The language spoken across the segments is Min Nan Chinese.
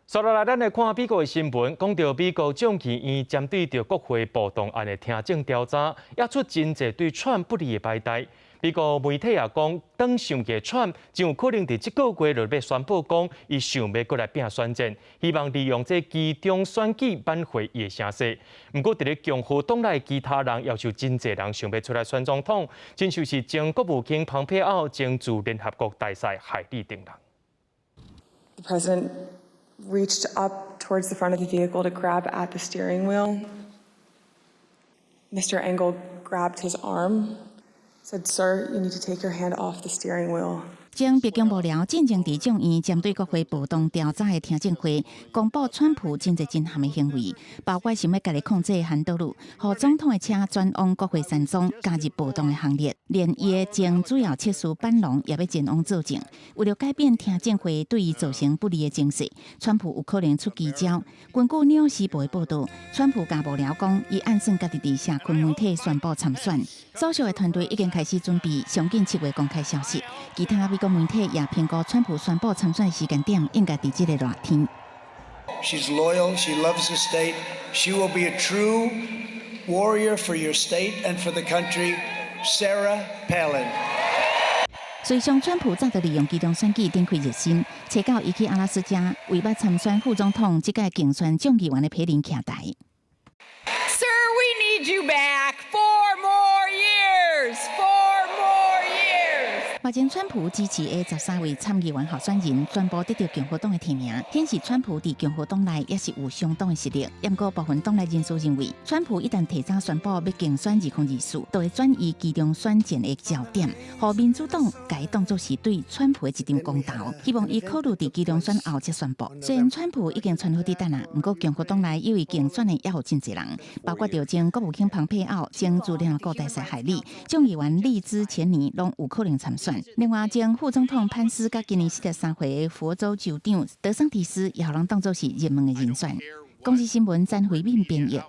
紲落來，咱來看美國的新聞，講著美國眾議院針對著國會暴動案的聽證調查，也出真濟對川普不利的牌代。美國媒體也講，當上嘅川普真有可能佇這個月就欲宣布講，伊想欲閣來拼選戰，希望利用這期中選舉挽回伊的聲勢。毋過，佇咧共和黨內其他人也有真濟人想欲出來選總統，親像是前國務卿蓬佩奧、前駐聯合國大使海利等人。 The president reached up towards the front of the vehicle to grab at the steering wheel. Mr. Engel grabbed his arm, said, "Sir, you need to take your hand off the steering wheel." 前白宮幕僚進前佇眾院針對國會暴動調查的聽證會，公布川普真濟真譀的行為，包括想欲家己控制handle，予總統的車轉往國會山莊，加入暴動的行列，連伊的前主要策士班農也欲前往作證。為著改變聽證會對伊造成不利的情勢，川普有可能出奇招。根據紐約時報的報導，川普共幕僚講，伊暗算家己佇社群媒體宣布參選，所屬的團隊已經開始準備，上緊7月公開消息。其他美國媒體也評估，川普宣布參選時間點應該佇這個熱天。 She's loyal. She loves the state. She will be a true warrior for your state and for the country. Sarah Palin. 隨上川普早就利用期中選舉展開熱身，初九伊去阿拉斯加為欲參選副總統，這屆競選眾議員的皮林徛台。 Sir, we need you back 4 more years. 4 more years. 目前川普支持的13位參議員候選人全部得著共和黨的提名，顯示川普佇共和黨內也是有相當的實力。毋過部分黨內人士認為，川普一旦提早宣布欲競選2024，就會轉移期中選戰的焦點，予民主黨共伊當作是對川普的一場公投，希望伊考慮佇期中選後才宣布。雖然川普已經傳好佇等啊，毋過共和黨內猶豫競選的也有真濟人，包括著前國務卿蓬佩奧、前駐聯合國大使海利、眾議員利茲錢尼，攏有可能參選。另外，前副總統潘斯佮今年43歲的佛州州長德桑蒂斯，也予人當作是熱門的人選。公視新聞詹惠敏編譯。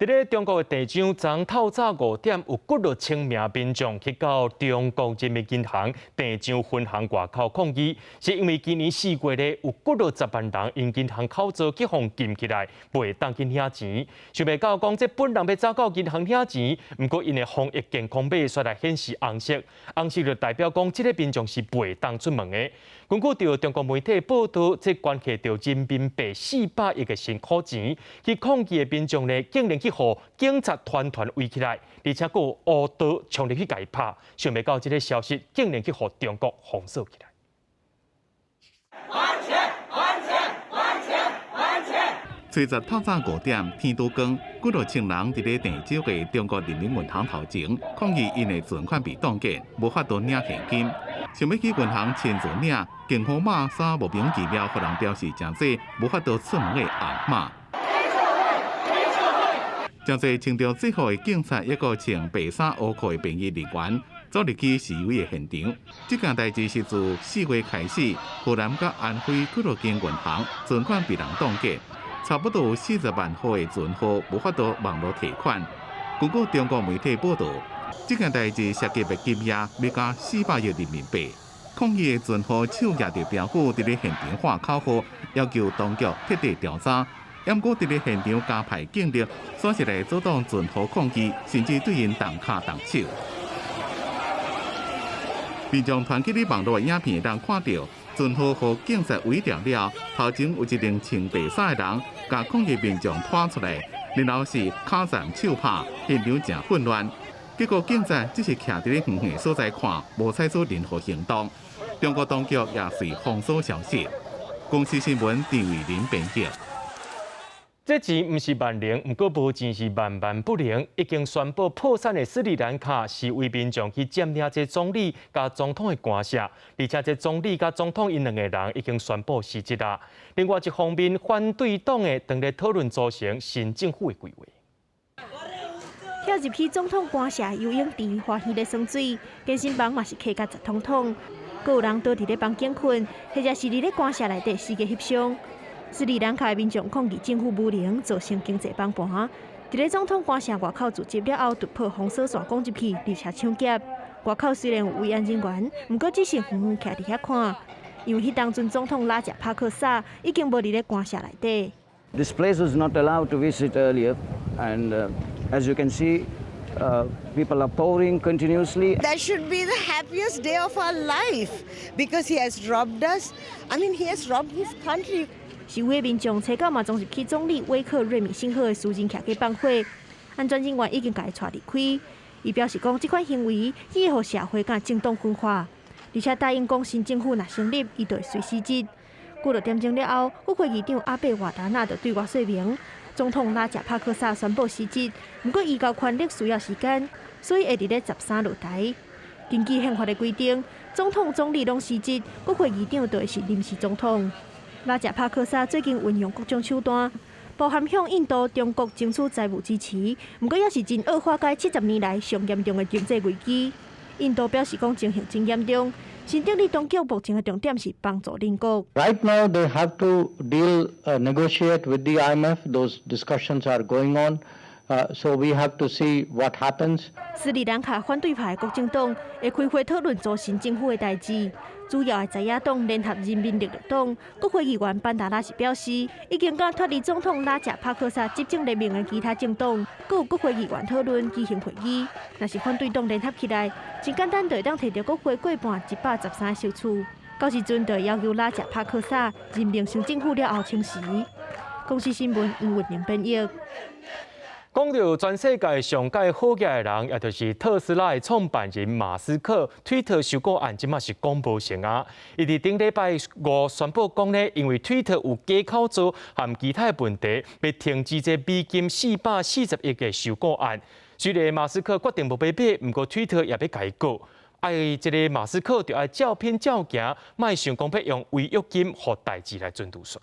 佇咧中國的鄭州，昨透早5點有幾落千名民眾去到中國人民銀行鄭州分行外口抗議，是因為今年4月咧有幾落十萬人𪜶銀行口座去予禁起來，袂當去領錢。想袂到講，這本人欲走到銀行領錢，毋過𪜶的防疫健康碼煞來顯示紅色，紅色就代表講這個民眾是袂當出門的。根據著中國媒體報導，這關係著人民幣400億的辛苦錢，去抗議的民眾呢，竟然去予警察團團圍起來，而且閣有烏刀衝入去共伊拍。想袂到這個消息竟然去予中國封鎖起來。還錢！還錢！還錢！還錢！初十透早5點，天拄光，幾落千人佇咧鄭州的中國人民銀行頭前抗議，𪜶的存款被凍結，無法度領現金。想欲去銀行親自領，健康碼煞莫名其妙，予人標示成做無法度出門的紅碼。誠濟穿著制服的警察，抑閣穿白衫烏褲的便衣人員，走入去示威的現場。這件代誌是自4月開始，河南佮安徽幾落間銀行存款被人凍結，差不多有40萬戶的存戶無法度網路提款。根據中國媒體報導，這件代誌涉及的金額欲加400億人民幣。抗議的存戶手舉著標語，佇咧現場喊口號，要求當局徹底調查。毋過佇咧現場加派警力，煞是來阻擋存戶抗議，甚至對𪜶動跤動手。民眾傳去咧網路的影片，會當看著存戶予警察圍牢了，頭前有一名穿白衫的人，共抗議民眾拖出來，然後是跤斬手拍，現場誠混亂。結果警察只是徛佇咧遠遠所在看，無採取任何行動。中國當局也隨封鎖消息。公視新聞陳偉林編譯。這錢毋是萬能，毋過無錢是萬萬不能。已經宣布破產的斯里蘭卡示威民眾去佔領這總理佮總統的官舍，而且這總理佮總統𪜶兩個人已經宣布辭職啦。另外一方面，反對黨的當咧討論組成新政府的規劃。跳入去總統官舍游泳池，歡喜咧耍水，健身房嘛是客甲雜通通，閣有人倒佇咧房間睏，或者是佇咧官舍內底四界翕相。斯里蘭卡的民眾抗議政府無能，造成經濟崩盤。佇咧總統官舍外口聚集了後，突破封鎖線攻入去，而且搶劫。外口雖然有維安人員，毋過只是遠遠徛佇遐看。因為彼當陣總統拉賈帕克薩已經無佇咧官舍內底。 This place was not allowed to visit earlier, and as you can see, people are pouring continuously. That should be the happiest day of our life because he has robbed us. I mean, he has robbed his country. 示威民眾揣九嘛衝入去總理威克瑞米辛赫的私人汽車放火，安全人員已經共伊帶離開。伊表示講，這款行為只會予社會佮政黨分化，而且答應講新政府若成立，伊就會隨辭職。幾落點鐘了後，國會議長阿貝瓦達納就對外說明，總統拉賈帕克薩宣布辭職，毋過移交權力需要時間，所以會佇咧13落台。根據憲法的規定，總統、總理攏辭職，國會議長就會是臨時總統。拉賈帕克薩最近運用各種手段，包含向印度、中國爭取財務支持，毋過也是真惡化解70年來上嚴重的經濟危機。印度表示講情形真嚴重，新德里當局目前的重點是幫助鄰國。 Right now they have to deal, negotiate with the IMF. Those discussions are going on. So we have to see what happens. 斯里蘭卡反對派國政黨會開會討論組新政府的代誌。主要的在野黨聯合人民力量黨國會議員班達拉是表示，已經佮脫離總統拉賈帕克薩執政聯盟的其他政黨，閣有國會議員討論舉行會議。若是反對黨聯合起來，真簡單就會當提著國會過半113席次。到時陣就會要求拉賈帕克薩任命新政府了後請辭。公視新聞黃韻玲編譯。講到全世界上蓋好額的人，也就是特斯拉的創辦人馬斯克，推特收購案這馬是講無成啊！伊佇頂禮拜五宣布講咧，因為推特有假口座和其他的問題，欲停止這美金440億的收購案。雖然馬斯克決定無欲買，毋過推特也欲共伊告。愛這個馬斯克就愛照片照行，莫想講欲用違約金予代誌來準度煞。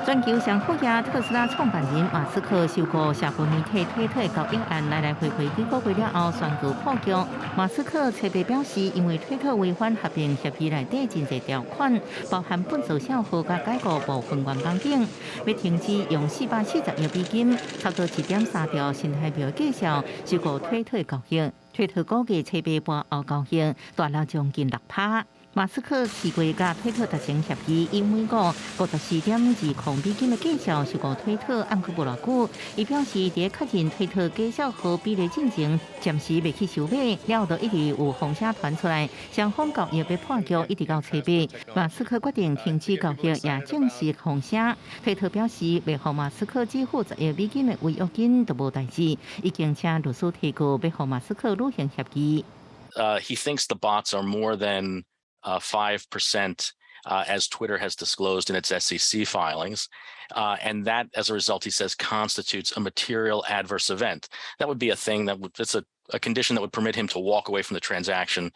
全球上好額特斯拉創辦人馬斯克收購社群媒體推特交易案來來回回幾個月了後宣告破局。馬斯克特別表示，因為推特違反合併協議內底真濟條款，包含笨手小號佮解雇部分員工等，欲停止用440億美金，差不多1.3兆新台幣的價數收購推特交易。推特股價七八盤後交易，大落將近6趴。馬斯克4月佮推特達成協議，以每股54.20美金的價數收購推特，按過無偌久，伊表示佇確認推特假賬號比例進前，暫時袂去收買，了後就一直有風聲傳出來，雙方交易欲破局，一直到初八，馬斯克決定停止交易，也證實風聲。推特表示，欲予馬斯克支付10億美金的違約金都無代誌，已經請律師提告，欲予馬斯克履行協議。 He thinks the bots are more than 5%, as Twitter has disclosed in its SEC filings. And that, as a result, he says, constitutes a material adverse event. That would be a thing that would, it's a condition that would permit him to walk away from the transaction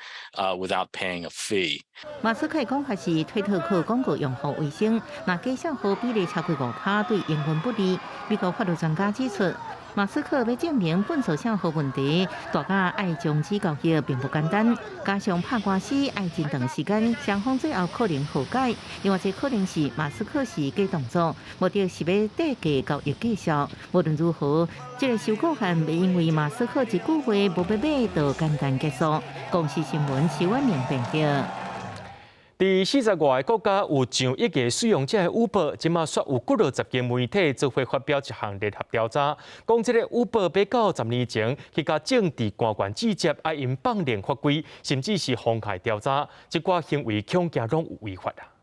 without paying a fee. 馬斯克講法是推特靠廣告用戶為生，若假帳號比例超過5趴，對營運不利。美國法律專家指出，馬斯克欲證明笨手帳號問題，大家愛終止交易並不簡單，加上拍官司愛真長時間，雙方最後可能和解。另外一個可能是馬斯克是假動作，目的是欲低價交易價數。無論如何，這個收購案袂因為馬斯克一句話無欲買就簡單結束。公視新聞徐婉明編譯。佇40外個國家有上億個使用者的 Uber，這馬煞有幾落十間媒體做伙發表一項聯合調查，講這個 Uber 欲到10年前去共政治官員指責，愛𪜶放任法規，甚至是妨害調查，這寡行為恐驚攏有違法啊！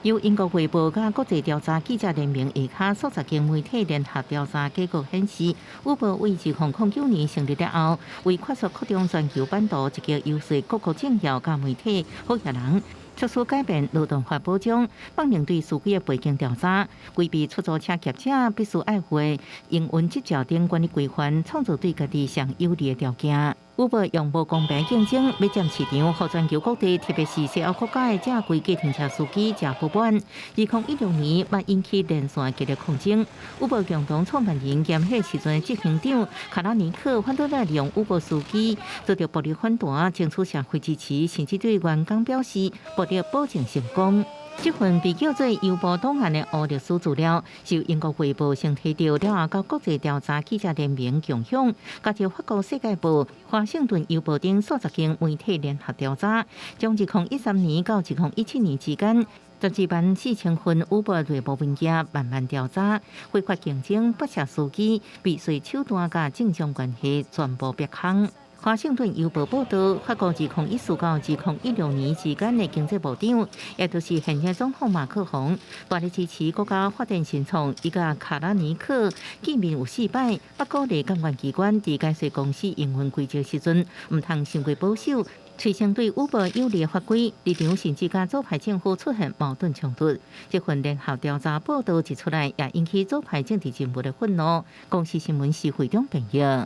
由英國衛報佮國際調查記者聯盟下跤數十間媒體聯合調查結果顯示，Uber 為2009年成立了後，為快速擴張全球版圖，積極遊說各國政要佮媒體好額人，促使改變勞動法保障，放任對司機的背景調查，規避出租車業者必須愛付營運執照等管理規範，創造對家己上有利的條件。Uber 用無公平競爭，欲佔市場，予全球各地，特別是西歐國家的正規計程車司機誠不滿。2016年，嘛引起連線激烈抗爭。Uber 共同創辦人兼彼時陣執行長卡拉尼克反對來利用 Uber 司機遭著暴力反彈，爭取社會支持，甚至對員工表示暴力保證成功。這份被叫做郵報檔案的烏歷斯資料，是由英國衛報先提著了後，佮國際調查記者聯盟共享，加上法國世界報、華盛頓郵報等數十間媒體聯合調查，將2013年到2017年之間，12萬4千份 Uber 內部文件慢慢調查，非法競爭、剝削司機、避稅手段佮政商關係全部曝光。華盛頓郵報報導，法國2014到2016年之間的經濟部長，也就是現任總統馬克宏，大力支持國家發展新創，伊佮卡拉尼克見面有四擺，北鼓勵監管機關佇解釋公司營運規則時陣，毋通傷過保守，催生對 Uber 有利的法規，立場甚至佮左派政府出現矛盾衝突。這份聯合調查報導一出來，也引起左派政治人物的憤怒。公視新聞是會長編譯。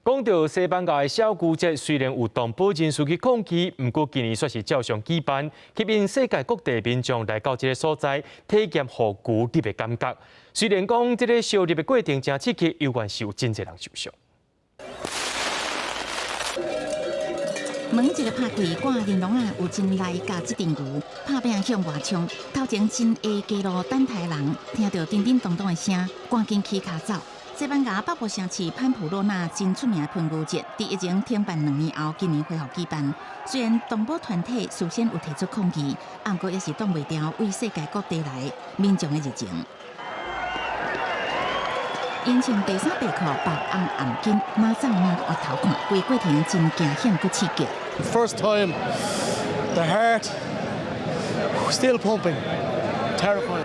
講到西班牙的小牛節，雖然有動保人士去抗議，毋過今年煞是照常舉辦，吸引世界各地民眾來到這個所在，體驗予牛睨的感覺。雖然講這個相睨的過程誠刺激，猶原是有真濟人受傷。門一个拍開，掛玲瓏仔，有真來佮這陣牛拍拚向外衝，頭前真下街路等待人，聽著叮叮咚咚的聲，趕緊起跤走。西班牙北部城市潘普洛納真出名的噴牛節，佇疫情停辦2年後，今年恢復舉辦。雖然動保團體事先有提出抗議，毋過也是擋袂牢對世界各地來民眾的熱情。𪜶穿白衫白褲，綁紅頷頸，哪走哪回頭看，規過程真驚險閣刺激。 First time, the heart still pumping, terrifying.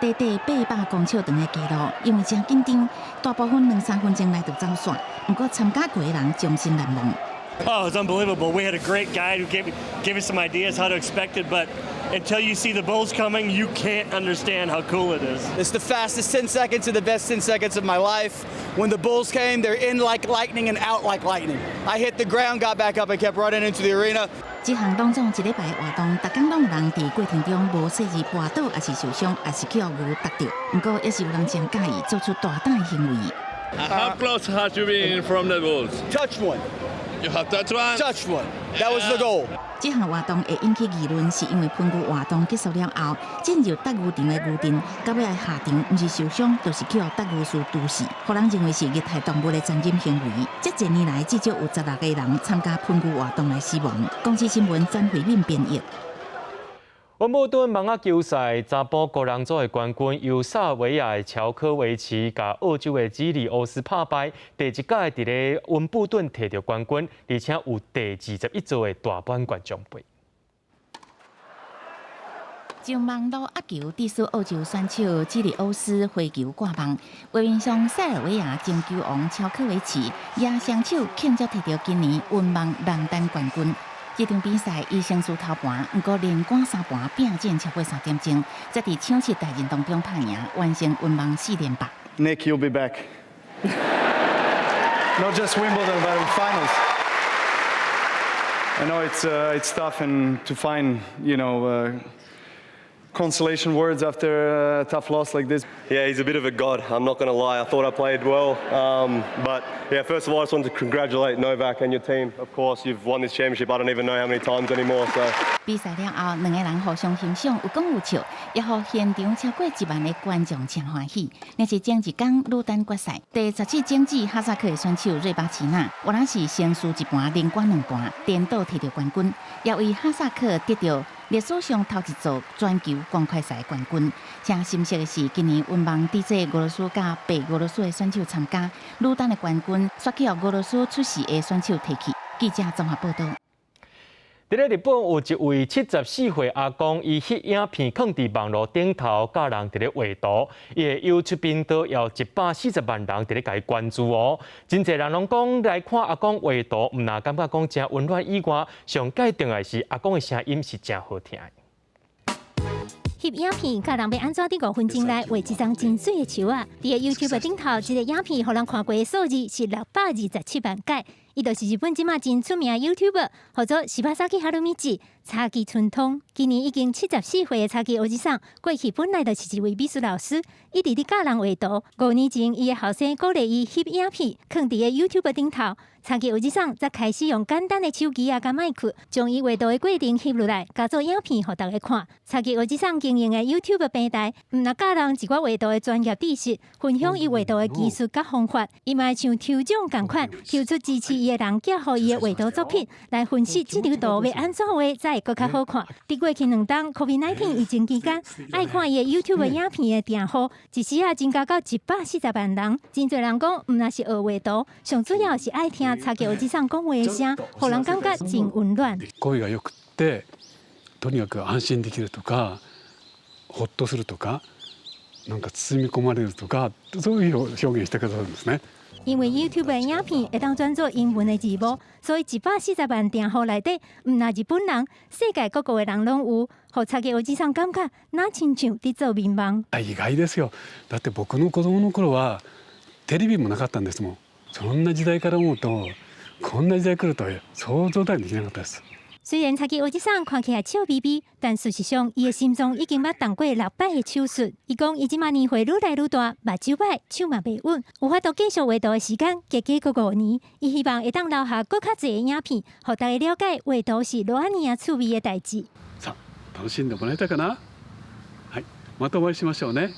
短短800公尺長的街路，因為真緊張，大部分兩三分鐘內就走煞。毋過參加過的人終身難忘。 Oh, it's unbelievable. We had a great guide who gave us some ideas how to expect it, but until you see the bulls coming, you can't understand how cool it is. It's the fastest 10 seconds and the best 10 seconds of my life. When the bulls came, they're in like lightning and out like lightning. I hit the ground, got back up, and kept running into the arena. 這項當做一禮拜的活動，逐工攏有人佇過程中無細膩跋倒，抑是受傷，抑是予牛踏著。毋過，也是有人真佮意做出大膽的行為。 How close have you been from the bulls? Touch one. You have touched one? Touched one. That was the goal. 這項活動會引起議論，是因為噴牛活動結束了後，進入鬥牛場的牛陣，到尾下場毋是受傷，就是予鬥牛士毒死，予人認為是虐待動物的殘忍行為。這幾年來，至少有16個人參加噴牛活動來死亡。公視新聞詹慧敏編譯。溫布頓網仔球賽查埔個人組的冠軍由塞爾維亞的喬科維奇佮澳洲的基里歐斯拍敗，第一屆佇咧溫布頓提著冠軍，而且有第21座的大滿貫獎盃。將網路壓球致使澳洲選手基里歐斯揮球掛網，畫面上塞爾維亞前球王喬科維奇也雙手慶祝提著今年溫網男單冠軍。這場比賽伊先輸頭盤，毋過連趕三盤拼戰超過3點鐘，才佇搶七大戰當中拍贏，完成溫網四連霸。 Nick, you'll be back. Not just Wimbledon, but in finals. I know it's tough and to find consolation words after a tough loss like this. Yeah, he's a bit of a god. I'm not going to lie. I thought I played well. But yeah, first of all, I just want to congratulate Novak and your team. Of course, you've won this championship. I don't even know how many times anymore. So. 比賽了後，兩個人互相欣賞，有講有笑，也予現場超過1萬个觀眾誠歡喜。若是前一工女單決賽，第17種子哈薩克的選手瑞巴奇娜，原來是先輸一盤，連趕兩盤，顛倒提著冠軍，也為哈薩克得著歷史上頭一座全球公開賽冠軍。誠心惜的是，今年溫網佇這俄羅斯佮白俄羅斯的選手參加，女單的冠軍煞去予俄羅斯出席的選手提去。記者綜合報道。佇咧日本有一位74歲阿公，伊翕影片囥佇網路頂頭，教人佇咧畫圖。伊的 YouTube 頻道有140萬人佇咧共伊關注哦。真濟人攏講來看阿公畫圖，毋但感覺講誠溫暖以外，上蓋重要是阿公的聲音是誠好聽的。翕影片教人欲按怎佇5分鐘內畫一叢真媠的樹仔。佇個 YouTube 頂頭，這个影片予人看過的數字是627萬擺。伊就是日本這馬真出名 YouTuber，號做柴崎春通，柴崎春通。今年已經74歲的柴崎歐吉桑，過去本來就是一位美術老師，一直佇教人畫圖。5年前，伊的後生鼓勵伊翕影片，囥佇个 YouTube 頂頭。柴崎歐吉桑才開始用簡單的手機啊佮麥克，將伊畫圖的過程翕落來，加做影片予大家看。柴崎歐吉桑經營的 YouTube 平台，毋但教人一寡畫圖的專業知識，分享伊畫圖的技術佮方法，伊嘛會像抽獎仝款，抽出支持伊的人，寄予伊的畫圖作品，來分析這張圖欲按怎畫才會閣較好看。佇過去2冬 COVID-19 疫情期間，愛看伊的 YouTube 影片的訂戶，一時仔增加到140萬人。真濟人講，毋但是學畫圖，上主要是愛聽柴崎歐吉桑講話的聲，予人感覺真溫暖。声がよくて、とにかく安心できるとか、ほっとするとか、なんか包み込まれるとか、そういう表現してくださるんですね。因為 YouTube 的影片會當轉做英文的字幕，所以140萬訂戶內底，毋但日本人，世界各國的人攏有，予柴崎歐吉桑感覺，若親像佇做眠夢。意外ですよ。だって僕の子供の頃はテレビもなかったんですもん。そんな時代から思うと、こんな時代来るとは想像だにできなかったです。雖然柴崎歐吉桑看起來笑眯眯，但事實上，伊的心臟已經捌動過六擺的手術。伊講，伊這馬年歲愈來愈大，目睭歹，手嘛袂穩，有法度繼續畫圖的時間加加閣5年。伊希望會當留下閣較濟的影片，予大家了解畫圖是偌爾仔趣味的代誌。さあ、楽しんでもらえたかな？はい、またお会いしましょうね。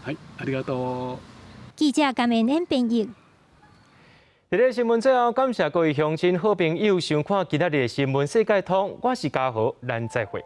はい、ありがとう。記者甘燕燕編譯。佇咧新聞最後，感謝各位鄉親好朋友收看今仔日的新聞世界通，我是嘉豪，咱再會。